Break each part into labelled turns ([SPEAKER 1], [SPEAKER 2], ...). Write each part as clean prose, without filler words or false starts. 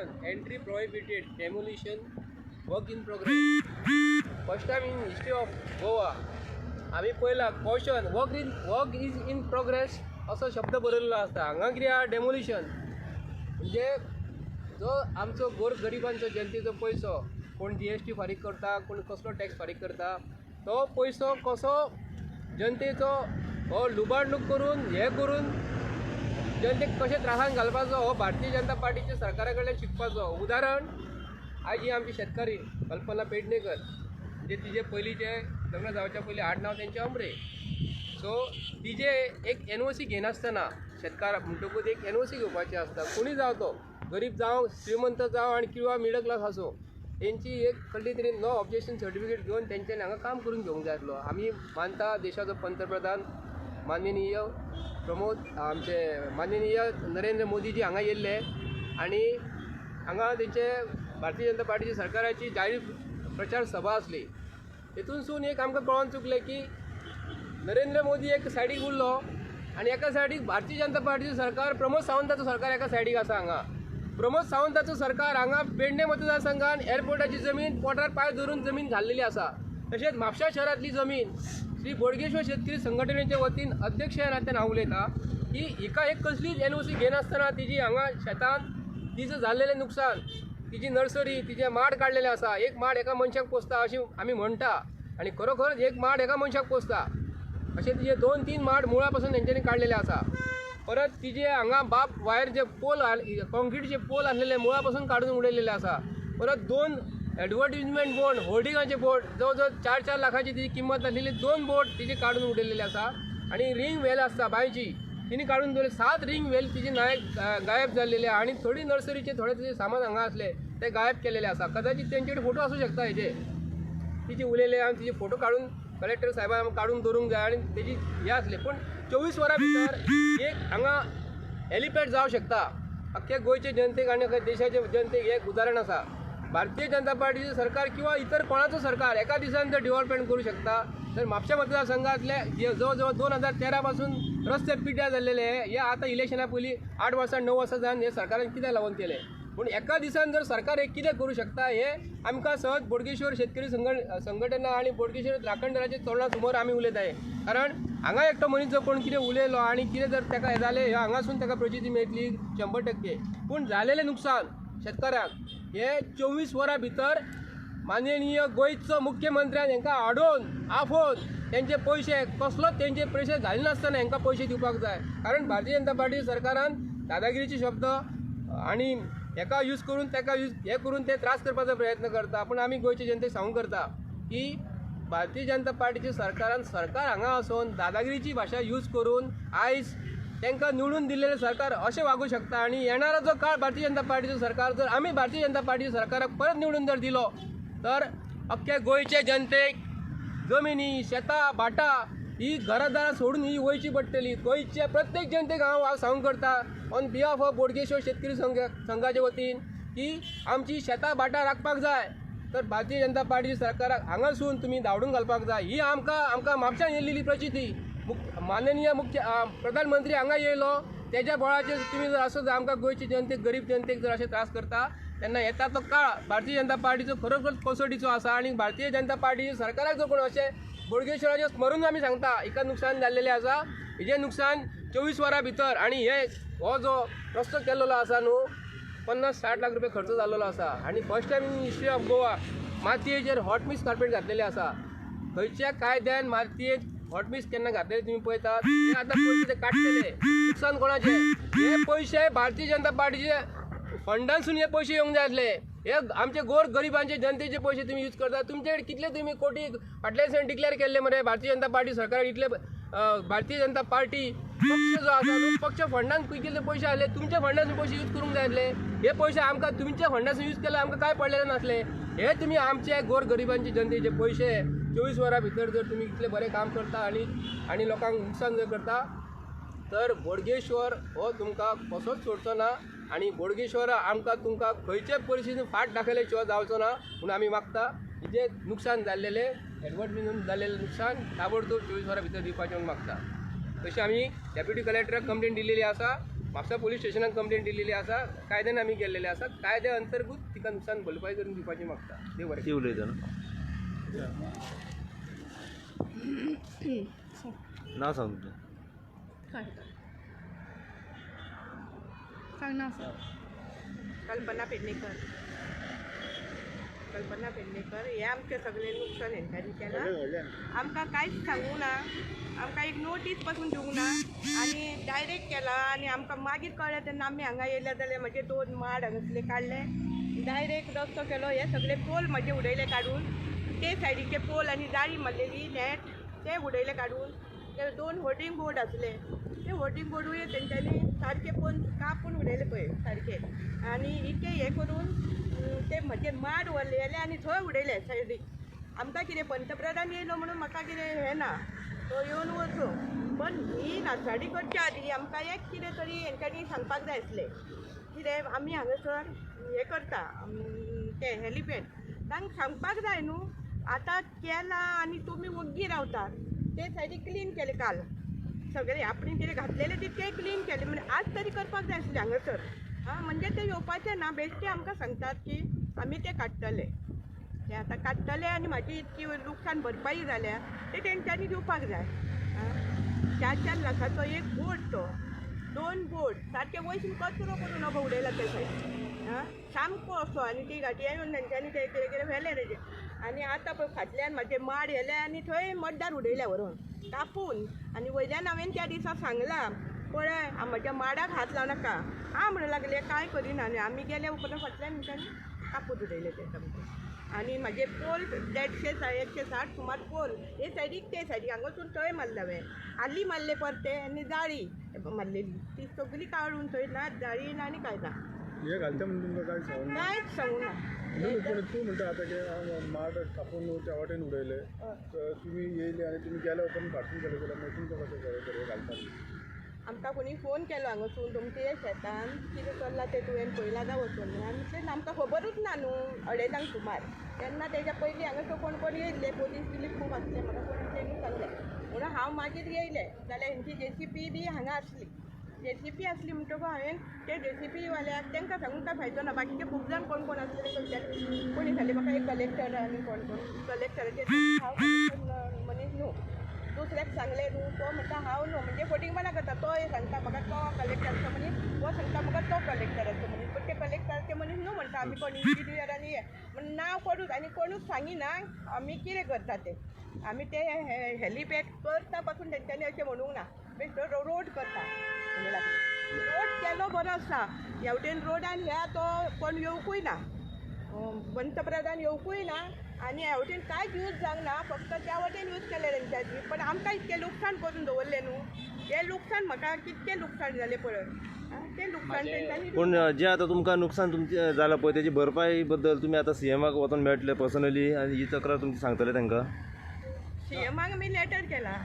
[SPEAKER 1] Caution, entry prohibited, demolition work in progress. First time in history of Goa आमी पळयला, caution, work is in progress असो शब्द बरयल्लो आसता. हांगा कितें आहा? डेमोलिशन. म्हणजे जो आमचो गोर गरिबांचो जनतेचो पयसो, कोण जीएसटी फारीक करता, कोण कसलो टॅक्स फारीक करता, तो पयसो कसो जनतेचो हो लुबाडणूक करून, हे करून जनतेक कशें त्रासान घालपाचो, हो भारतीय जनता पार्टीच्या सरकारा कडल्यान शिकपाचो. उदाहरण, आयज ही आमची शेतकारी कल्पना पेडणेकर, म्हणजे तिजे पयलींचे लग्न जावच्या पयलीं आडनांव तेंचें अमरे. सो तिजे एक एनओसी घेनासतना, शेतकार म्हणटकूच एक एनओसी घेवपाची आसता, कोणी जावं, तो गरीब जावं, श्रीमंत जावं आनी किंवा मिडल क्लास आसूं, तेंची एक कसली तरी नो ऑब्जेक्शन सर्टिफिकेट घेवन तेंच्यांनी हांगा काम करून घेवंक जाय आसलो. आमी मानता, देशाचो पंतप्रधान माननीय प्रमोद, आमचे माननीय नरेंद्र मोदीजी हांगा येयल्ले आनी हांगा तेंचे भारतीय जनता पार्टीच्या सरकाराची जाहीर प्रचार सभा आसली. तेतूनसून एक आमकां कळोन चुकलें की नरेंद्र मोदी एक सायडीक उरलो आनी एका सायडीक भारतीय जनता पार्टीचें सरकार, प्रमोद सावंताचो सरकार एका सायडीक आसा. हांगा प्रमोद सावंताचो सरकार हांगा पेडणे मतदारसंघान एअरपोर्टाची जमीन पोटार पांय धरून जमीन घाल्लेली आसा. तशेंच म्हापशा शहरांतली जमीन श्री बोडगेश्वर शेतकरी संघटनेच्या वतीन अध्यक्ष ह्या नात्यान हांव उलयतां की हिका एक कसलीच एनओसी घेनासतना तिजी हांगा शेतान तिजें जाल्लेलें नुकसान, तिजी नर्सरी, तिजे माड काडलेले आसा. एक माड एका मनशाक पोसता अशी आमी म्हणटा आनी खरोखर एक माड एका मनशाक पोसता अशें तिजे 2-3 माड मुळा पासून तेंच्यांनी काडलेले आसा. परत तिजे हांगा बाब वायर जे पोल, कॉन्क्रिटीचे पोल आसलेले मुळा पासून काडून उडयलेले आसा. परत 2 एडवर्टीजमेंट बोर्ड, होर्डिंगाचे बोर्ड, जवळ जवळ 4-4 लाखाची तिची किंमत आसलेली 2 बोर्ड तिचे काडून उडयलेले आसा. आनी रिंग वेल आसता बांयची, तिणी काडून दवरले. 7 रिंग वेल तिची गायब जाल्लेले आहा. आनी थोडी नर्सरीचे थोडे तिचे सामान हांगा आसले ते गायब केलेले आसा. कदाचित तेंचे कडेन फोटो आसूं शकता हेजे, तिचे उलयले आनी तिचे फोटो काडून कलेक्टर साहेबान काडून दवरूंक जाय आनी तेजी हे आसले. पूण 24 वरां भितर एक हांगा हेलिपॅड जावं शकता. अख्खे गोंयचे जनतेक आनी देशाचे जनतेक एक उदाहरण आसा. भारतीय जनता पार्टीचें सरकार किंवा इतर कोणाचो सरकार एका दिसान जर डेव्हलपमेंट करूं शकता तर म्हापशा मतदारसंघातले जवळ जवळ 2013 पासून रस्ते पिड्ड्यार जाल्लेले हे आतां इलेक्शना पयलीं 8 वर्सां 9 वर्सां जावन हे सरकारान कित्याक लागून केलें? पूण एका दिसान जर सरकार एक कितें करूं शकता हे आमकां सहज बोडगेश्वर शेतकरी संघटना आनी बोडगेश्वर राखणदाराचे तोंडा समोर आमी उलयताय. कारण हांगा एकटो मनीस जर कोण कितें उलयलो आनी कितें जर ताका हें जालें, हे हांगासून ताका प्रचिती मेळटली 100%. पूण जालेलें नुकसान शेतकाराक हे 24 वरां भितर माननीय गोंयचो मुख्यमंत्र्यान हांकां हाडून आफोवन तेंचे पयशे कसलोच तेंचे पयशे घालनासतना हांकां पयशे दिवपाक जाय. कारण भारतीय जनता पार्टी सरकारान दादागिरीचे शब्द आनी हेका यूज करून ताका यूज हे करून ते त्रास करपाचो प्रयत्न करता. पूण आमी गोंयचे जनतेक सांगूंक करता की भारतीय जनता पार्टीचे सरकारान सरकार हांगा आसून दादागिरीची भाशा यूज करून आयज तांकां निवडून दिल्लेलें सरकार अशें वागूं शकता. आनी येणारो जो काळ भारतीय जनता पार्टीचो सरकार जर आमी भारतीय जनता पार्टीच्या सरकाराक परत निवडून जर दिलो तर अख्खे गोंयचे जनतेक जमिनी, शेतां, भाटां ही घरादारां सोडून ही वयची पडटली. गोंयचे प्रत्येक जनतेक हांव सांगूंक करता ऑन बिहाफ ऑफ बोडगेश्वर शेतकरी संघाचे वतीन की आमची शेतां भाटां राखपाक जाय तर भारतीय जनता पार्टी सरकाराक हांगासून तुमी धांवडून घालपाक जाय. ही आमकां म्हापशान येयलेली प्रचिती. माननीय मुख्य प्रधानमंत्री हांगा येयलो तेज्या बळाचेर तुमी जर आसत आमकां गोंयचे जनतेक, गरीब जनतेक जर अशे त्रास करता तेन्ना येता तो काळ भारतीय जनता पार्टीचो खरोखर कसोटीचो आसा. आनी भारतीय जनता पार्टीच्या सरकाराक जर कोण अशें बोडगेश्वराचें स्मरून आमी सांगता हिका नुकसान जाल्लेलें आसा, हिजें नुकसान 24 वरां भितर. आनी हे हो जो रस्तो केल्लो आसा न्हू 50-60 लाख रुपया खर्च जाल्लो आसा. आनी first time in history of Goa मातयेचेर हॉट मिक्स कार्पेट घातलेलें आसा. खंयच्या कायद्यान मातयेक हॉट मिक्स केन्ना घातलेले तुमी पळयतात. हे आतां पयशे ते काडटले, नुकसान कोणाचें? हे पयशे भारतीय जनता पार्टीचे फंडांसून हे पयशे येवंक जाय आसले. हे आमचे गोर गरिबांचे जनतेचे पयशे तुमी यूज करतात. तुमचे कडेन कितले तुमी कोटी फाटल्या दिसांनी डिक्लेअर केल्ले मरे भारतीय जनता पार्टी सरकार इतले भारतीय जनता पार्टी पक्ष जो आसा न्हू पक्ष फंडान कितले पयशे आसले तुमच्या फंडासून पयशे यूज करूंक जाय आसले. हे पयशे आमकां तुमच्या फंडासून यूज केले आमकां कांय पडलेले नासले. हे तुमी आमचे गोर गरिबांचे जनतेचे पयशे 24 वरां भितर जर तुमी इतले बरें काम करता आनी आनी लोकांक नुकसान जर करता तर बोडगेश्वर हो तुमकां कसोच सोडचो ना. आनी बोडगेश्वर आमकां तुमकां खंयचे परिस्थितीन फाट दाखयले शिवाय जावचो ना म्हणून आमी मागता. जें नुकसान जाल्लेलें एडवर्टीजमेंट जाल्लेलें नुकसान ताबडतोब 24 वरां भितर दिवपाचें म्हणून मागता. तशें आमी डेप्युटी कलेक्टराक कंप्लेन दिलेली आसा. म्हापसा पोलीस स्टेशनाक कंप्लेन दिलेली आसा. कायद्यान आमी गेल्लेले आसा. कायद्या अंतर्गत तिका नुकसान भरपाय करून दिवपाची मागता. देव बरें.
[SPEAKER 2] ती उलयता न्हू. नांव सांग तुजें.
[SPEAKER 3] काय सांग ना सर.
[SPEAKER 4] कल्पना पेडणेकर. कल्पना पेडणेकर. हें आमचें सगळें नुकसान हेंच्यांनी केलां. आमकां कांयच सांगूंक ना, आमकां एक नोटीस पासून दिवंक ना आनी डायरेक्ट केला. आनी आमकां मागीर कळ्ळें तेन्ना आमी हांगा येयले जाल्यार म्हजे दोन माड हांगासले काडले, डायरेक्ट रस्तो केलो. हे सगळे पोल म्हजे उडयले काडून, ते सायडीचे पोल आनी जाळी मारलेली नेट ते उडयले काडून. ते दोन होर्डिंग बोर्ड आसले, ते होर्डिंग बोर्डूय तेंच्यांनी सारके पळोवन कापून उडयले पळय सारके. आनी इतके हें करून ते म्हजे माड व्हरलेले आनी थंय उडयले सायडीक. आमकां कितें पंतप्रधान येयलो म्हणून म्हाका कितें हें ना, तो येवन वचूं, पण ही नासाडी करच्या आदी आमकां एक कितें तरी हेंच्यांनी सांगपाक जाय आसलें. कितें आमी हांगासर हें करता तें हेलिपॅड तांकां सांगपाक जाय न्हू. आतां केलां आनी तुमी वग्गी रावतात. ते सायडीक क्लीन केलें काल सगळें, आपणें कितें घातलेलें तितकें क्लीन केलें, म्हणजे आज तरी करपाक जाय आसलें हांगासर. आं, म्हणजे ते येवपाचें ना, बेश्टे आमकां सांगतात की आमी ते काडटले, ते आतां काडटले. आनी म्हाजी इतकी लुकसाण भरपाई जाल्या ते तेंच्यांनी दिवपाक जाय. आं, 4-4 लाखाचो एक बोर्ड, तो दोन बोर्ड सारके वयसून कचरो करून अगो उडयला ते सायडीन. आं, सामको असो. आनी ती गाडी येवन तेंच्यांनी ते कितें कितें व्हेलें तेजें. आनी आतां पळय फाटल्यान म्हाजे माड येले आनी थंय मड्डार उडयल्या व्हरून कापून. आनी वयल्यान हांवें त्या दिसा सांगलां पळय म्हज्या माडाक हात लावं नाका. आं म्हणून लागले, कांय करिना. आनी आमी गेल्या उपरांत फाटल्यान तेंच्यांनी कापून उडयले ते सामके. आनी म्हाजे पोल 150 160 सुमार पोल हे सायडीक ते सायडीक हांगासून थंय मारले हांवें. आली मारले परते आनी जाळी मारलेली ती सगळी काडून थंय ना जाळी ना आनी कांय ना.
[SPEAKER 5] हे घालता म्हणून तुमकां कांय सांगूंक ना?
[SPEAKER 4] कांयच सांगूं ना.
[SPEAKER 5] न्हू, पूण तूं म्हणटा आतां की हांव माड कापून त्या वाटेन उडयले, तर तुमी येयले आनी तुमी गेल्या उपरांत फाटसून गेले जाल्यार मागीर तुमकां कशें कळ्ळें तर हे घालता?
[SPEAKER 4] आमकां कोणी फोन केलो हांगासून तुमचे शेतान कितें चल्लां तें तुवें पळयलां काय वचून. आमी म्हटलें आमकां खबरूच ना न्हू. 2:30 सुमार तेन्ना तेज्या पयलीं हांगासर कोण कोण येयल्ले, पोलीस बिलीस खूब आसले. म्हाका कोणी तेणी सांगलें म्हणून हांव मागीर येयलें जाल्यार हेंची जेसीपी बी हांगा आसली. जेसीपी आसली म्हणटकूच हांवें ते जेसीपी वाल्याक तांकां सांगून कांय फायदो ना. बाकीचे खूब जाण कोण कोण आसले ते खंयच्यान कोणी सांगलें म्हाका एक कलेक्टर आनी कोण कोण कलेक्टराचेर हांव कलेक्टर मनीस न्हू. दुसऱ्याक सांगलें न्हू, तो म्हणटा हांव न्हू, म्हणजे फटींगपणा करता. तो सांगता म्हाका तो कलेक्टराचो मनीस, हो सांगता म्हाका तो कलेक्टराचो मनीस, पण ते कलेक्टराचे मनीस न्हू म्हणटा आमी कोण इंजिनियर आनी हे म्हण नांव कोणूच आनी कोणूच सांगिना आमी कितें करता ते. आमी ते हेलिपॅड करता पासून तेंच्यांनी अशें म्हणूंक ना, बेश्टो रोड करता म्हणूं लागले. रोड केलो बरो आसा, ह्या वटेन रोडान ह्या तो कोण येवकूय ना, पंतप्रधान येवकूय ना आनी ह्या वटेन कांयच यूज जावंक ना, फक्त त्या वटेन यूज केलें तेंच्यांनी. पण आमकां इतकें लुकसाण करून दवरलें न्हू, हें लुकसाण म्हाका कितकें लुकसाण जालें पळय, तें लुकसाण तेंच्यांनी.
[SPEAKER 2] पूण जें आतां तुमकां नुकसान तुमचें जालां पळय तेजी भरपाई बद्दल तुमी आतां सीएमाक वचोन मेळटले पर्सनली आनी ही तक्रार तुमची सांगतले तांकां?
[SPEAKER 4] सीएमाक आमी लेटर केला.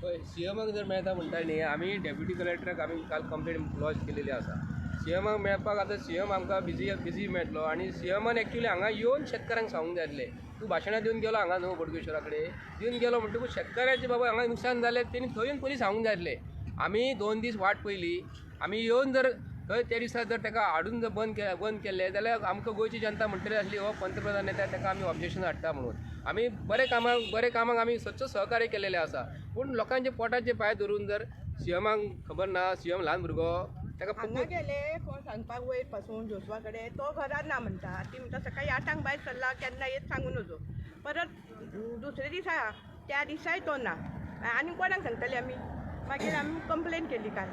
[SPEAKER 1] पळय सीएमाक जर मेळटा म्हणटा न्ही, आमी डेप्युटी कलेक्टराक आमी काल कंप्लेन लॉज केलेली आसा. सीएमाक मेळपाक आतां सीएम आमकां बिजी बिजी मेळटलो आनी सीएमान एक्चुली हांगा येवन शेतकारांक सांगूंक जाय आसलें. तूं भाशणां दिवन गेलो हांगा न्हू, बोडगेश्वरा कडेन दिवन गेलो म्हणटकूच शेतकाराचें बाबा हांगा नुकसान जालें तेणी थंय येवन पयलीं सांगूंक जाय आसलें. आमी 2 दीस वाट पळयली. आमी येवन जर थंय त्या दिसा जर ताका हाडून जर बंद केल्लें जाल्यार आमकां गोंयची जनता म्हणटली आसली हो पंतप्रधान येता ताका आमी ऑब्जेक्शन हाडटा म्हणून. आमी बरें कामाक आमी सदचो सहकार्य केलेलें आसा, पूण लोकांचे पोटाचे पांय धरून जर सीएमाक खबर ना, सीएम ल्हान भुरगो ताका
[SPEAKER 4] हांगा गेले कोण सांगपाक वयर पासून जोसवा कडेन, तो घरार ना म्हणटा. ती म्हणटा सकाळी 8 भायर सरला, केन्ना येत सांगू नजो. परत दुसरे दिसा त्या दिसाय तो ना, आनी कोणाक सांगतले आमी? मागीर आमी कंप्लेन केली काल.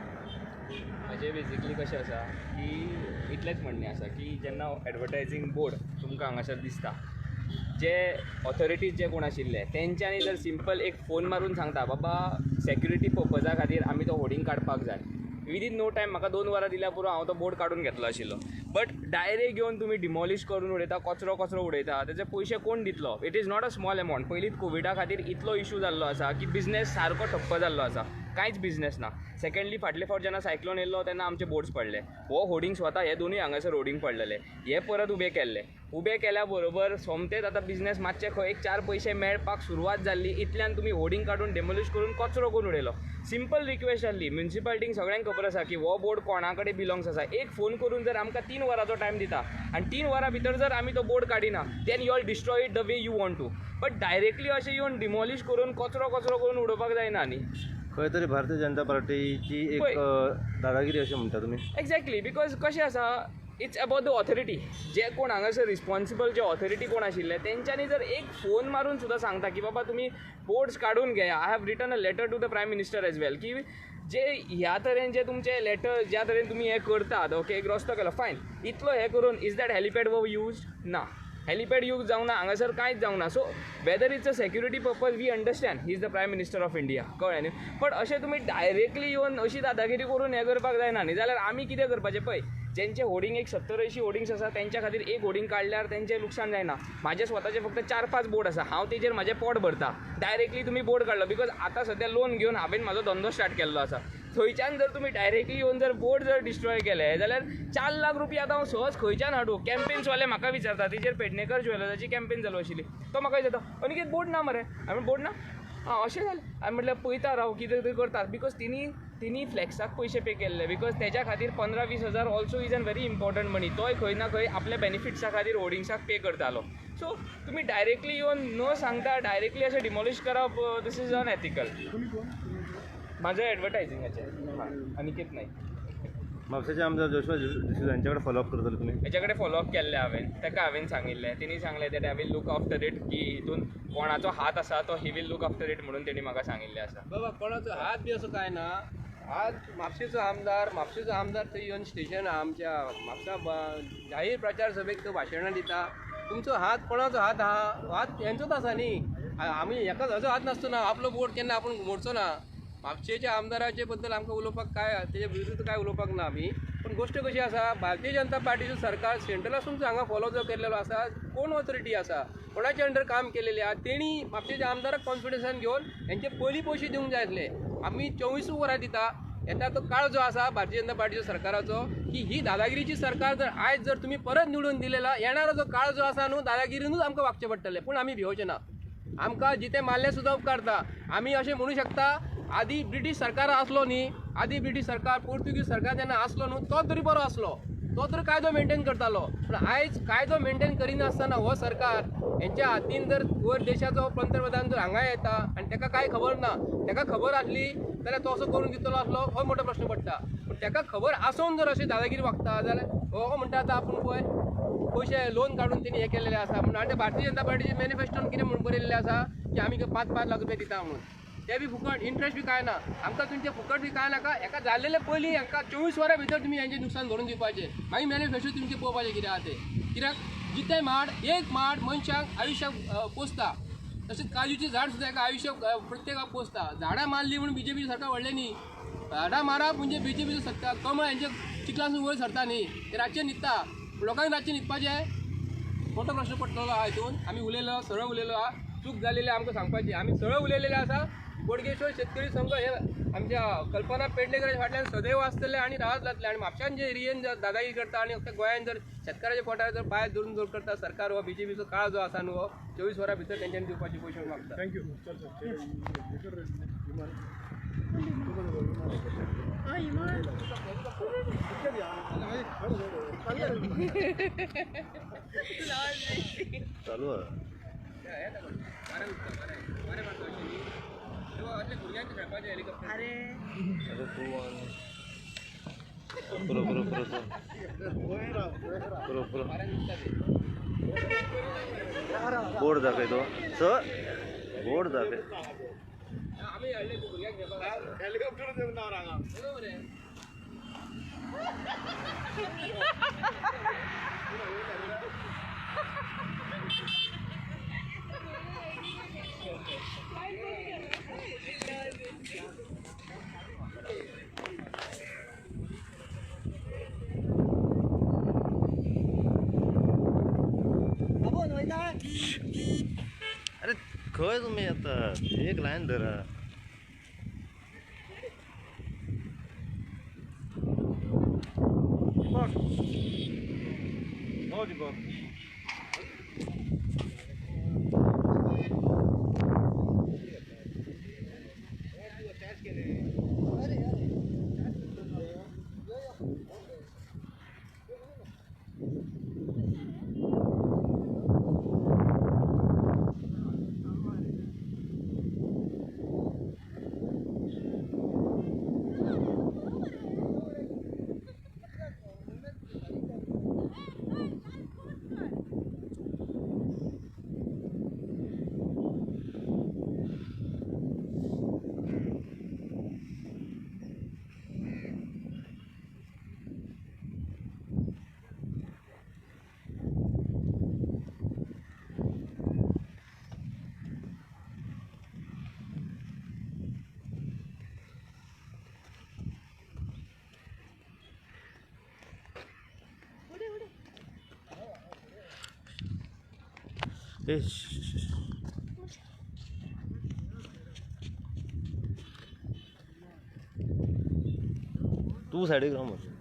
[SPEAKER 6] म्हाजें बेजिकली कशें आसा की इतलेंच म्हणणें आसा की जेन्ना एडवर्टायजींग बोर्ड तुमकां हांगासर दिसता, जे ऑथॉरिटीज जे कोण आशिल्ले तेंच्यांनी जर सिंपल एक फोन मारून सांगता बाबा सेक्युरिटी पर्पजा खातीर आमी तो होर्डिंग काडपाक जाय, विदीन नो टायम म्हाका 2 वरां दिल्यार पुरो हांव तो बोर्ड काडून घेतलो आशिल्लो. बट डायरेक्ट येवन तुमी डिमॉलिश करून उडयता, कचरो कचरो उडयता, तेजे पयशे कोण दितलो? It is not a small amount. पयलींच कोविडा खातीर इतलो इशू जाल्लो आसा की बिजनेस सारको ठप्प जाल्लो आसा, कांयच बिजनेस ना. सेकंडली फाटले फावट जेन्ना सायक्लोन येयल्लो तेन्ना आमचे बोर्ड्स पडले, हो होर्डिंग स्वता हे दोनूय हांगासर होर्डिंग पडलेले, हे परत उबे केल्ले. उबे केल्या बरोबर सोमतेच आतां बिजनेस मातशे खंय एक 4 पयशे मेळपाक सुरवात जाल्ली, इतल्यान तुमी होर्डिंग काडून डेमोलिश करून कचरो करून उडयलो. सिंपल रिक्वेस्ट आहली म्युनिसिपालिटींक सगळ्यांक खबर आसा की हो बोर्ड कोणा कडेन बिलोंग्स आसा. एक फोन करून जर आमकां 3 वरांचो टायम दिता आनी 3 वरां भितर जर आमी तो board काडिना then you all destroy it the way you want to, but directly अशें येवन डिमोलिश करून कचरो कचरो करून उडोवपाक जायना न्ही.
[SPEAKER 2] खंय तरी भारतीय जनता पार्टीची एक दादागिरी अशें म्हणटा तुमी.
[SPEAKER 6] एग्जॅक्टली, because कशें आसा, it's about the authority. जे कोण हांगासर रिस्पॉन्सिबल जे ऑथॉरिटी कोण आशिल्ले तेंच्यांनी जर एक फोन मारून सुद्दां सांगता की बाबा तुमी बोर्ड्स काडून घेया. I have written a letter to the prime minister as well की जे ह्या तरेन जे तुमचे लेटर ज्या तरेन तुमी हें करतात, ओके एक रस्तो केलो फायन, इतलो हें करून is that helipad were used? ना, हेलिपॅड यूज जावंक ना, हांगासर कांयच जावंक ना. So whether it's a security purpose we understand, he is the prime minister of India, कळ्ळें न्ही. बट अशें तुमी डायरेक्टली येवन अशी दादागिरी करून हें करपाक जायना न्ही. जाल्यार आमी कितें करपाचें पळय, जेंचे होर्डिंग एक 70-80 होर्डिंग्स आसा तेंच्या खातीर एक होर्डिंग काडल्यार तेंचें लुकसाण जायना. म्हाजें स्वताचें फक्त 4-5 बोर्ड आसा, हांव तेजेर म्हाजें पोट भरता. डायरेक्टली तुमी बोर्ड काडलो because आतां सद्या लोन घेवन हांवें म्हाजो धंदो स्टार्ट केल्लो आसा. थंयच्यान जर तुमी डायरेक्टली येवन जर बोर्ड जर डिस्ट्रॉय केले जाल्यार 4 लाख रुपया आतां हांव सहज खंयच्यान हाडूं? कॅम्पेन्सवाले म्हाका विचारता, तेजेर पेडणेकर ज्वेलर्साची कॅम्पेन चालू आशिल्ली, तो म्हाका विचारता अनिकेत बोर्ड ना मरे? हांवें बोर्ड ना, आं अशें जालें. हांवें म्हटल्यार पळयता राव कितें तरी करतात, because तेणी फ्लॅक्साक पयशे पे केल्ले, because तेज्या खातीर 15-20 हजार also is an very important money. तोय खंय ना खंय आपल्या बेनिफिट्सा खातीर होर्डिंग्साक पे करतालो. सो तुमी डायरेक्टली येवन न सांगता डायरेक्टली अशें डिमोलिश करप, this is unethical. म्हाजें एडवर्टायजिंगाचें अनिकेत नायक.
[SPEAKER 2] म्हापशेचे आमदार जोशुआ डिसोजा हांचे कडेन फॉलोअप करतले तुमी?
[SPEAKER 6] हेच्या कडेन फॉलोअप केल्लें हांवें, ताका हांवें सांगिल्लें, तेणी सांगलें that I will look after it, की हितून कोणाचो हात आसा तो he will look after it म्हणून तेणी म्हाका सांगिल्लें आसा.
[SPEAKER 1] बाबा कोणाचो हात बी असो कांय ना. आज म्हापशेचो आमदार थंय येवन स्टेशन आमच्या म्हापसा जाहीर प्रचार सभेक तो भाशणां दिता. तुमचो हात कोणाचो हात आहा? हात हेंचोच आसा न्ही, आमी हेका हाजो हात नासतो ना. आपलो बोर्ड केन्ना आपूण मोडचो ना. म्हापशेच्या आमदाराचे बद्दल आमकां उलोवपाक काय तेजे विरुद्ध काय उलोवपाक ना आमी. पूण गोश्ट कशी आसा, भारतीय जनता पार्टीचो सरकार सेंट्रलासून हांगा फॉलो जो केल्लो आसा, कोण ऑथॉरिटी आसा, कोणाच्या अंडर काम केलेलें आहा, तेणी म्हापशेच्या आमदाराक कॉन्फिडन्सान घेवन हेंचे पयलीं पयशे दिवंक जाय आसले. आमी 24 वरां दिता. येता तो काळ जो आसा भारतीय जनता पार्टीच्या सरकाराचो की ही दादागिरीची सरकार जर आयज जर तुमी परत निवडून दिलेला, येणारो जो काळ जो आसा न्हू दादागिरीनूच आमकां वागचें पडटलें. पूण आमी भिवचे ना. आमकां जितें मारलें सुद्दां उपकारता. आमी अशें म्हणू शकता, आदी ब्रिटीश सरकार आसलो न्ही, आदी ब्रिटीश सरकार पोर्तुगीज सरकार जेन्ना आसलो न्हू तो तरी बरो आसलो, तो तरी कायदो मेंटेन करतालो. पूण आयज कायदो मेंटेन करिनासतना हो सरकार हेंच्या हातीन जर वयर देशाचो पंतप्रधान जर हांगा येता आनी ताका कांय खबर ना, ताका खबर आसली जाल्यार तो असो करून दितलो आसलो, हो मोठो प्रश्न पडटा. पूण ताका खबर आसून जर अशी दादागिरी वागता जाल्यार हो म्हणटा आतां आपूण पळय पयशे लोन काडून तेणी हें केलेलें आसा म्हणून. आनी भारतीय जनता पार्टीचे मॅनिफेस्टोन कितें म्हणून बरयल्लें आसा की आमी 5-5 लाख रुपया दिता म्हणून, ते बी फुकट, इंट्रस्ट बी कांय ना. आमकां तुमचें फुकट बी कांय नाका. हेका जाल्लेले पयलीं हांकां 24 वरां भितर तुमी हेंचें नुकसान भरून दिवपाचें, मागीर मॅनिफेस्टो तुमचें पळोवपाचें कितें आहा तें. कित्याक जितें माड एक माड मनशाक आयुश्याक पोसता, तशेंच काजूचें झाड सुद्दां एका आयुश्याक प्रत्येकाक पोसता. झाडां मारली म्हणून बीजेपी सरकार व्हडलें न्ही, झाडां मारप म्हणजे बीजेपीचो सत्ता कमळ हेंचे चिखलासून वयर सरता न्ही, ते रातचें न्हिदता, लोकांक रातचें न्हिदपाचें मोठो प्रश्न पडटलो आहा. हितून आमी उलयलो, सरळ उलयलो आहा, चूक जालेली आमकां सांगपाची. आमी सरळ उलयलेले आसा. बोडगेश्वर शेतकरी संघ हे आमच्या कल्पना पेडणेकर फाटल्यान सदैव आसतले आनी राहत जातले. आनी म्हापशान जे एरियेन जर दादागिरी करता आनी फक्त गोंयान जर शेतकाराच्या पोटार जर पांय धरून जर करता सरकार, हो बीजेपीचो काळ जो आसा न्हू हो 24 वरां भितर तेंच्यांनी दिवपाची पयशे मागता.
[SPEAKER 5] Thank you.
[SPEAKER 2] चालू आहे.
[SPEAKER 4] अरे
[SPEAKER 2] अरे तू पुरो पुरो पुरो पुरो पुरो बोर्ड दाखय तो सर, बोर्ड दाखय. अरे खंय तुमी येतात, एक लायन धरा. दीपक, हो दीपक. ए श्श, श्श, श्श. तूं सायडीक राव मरे.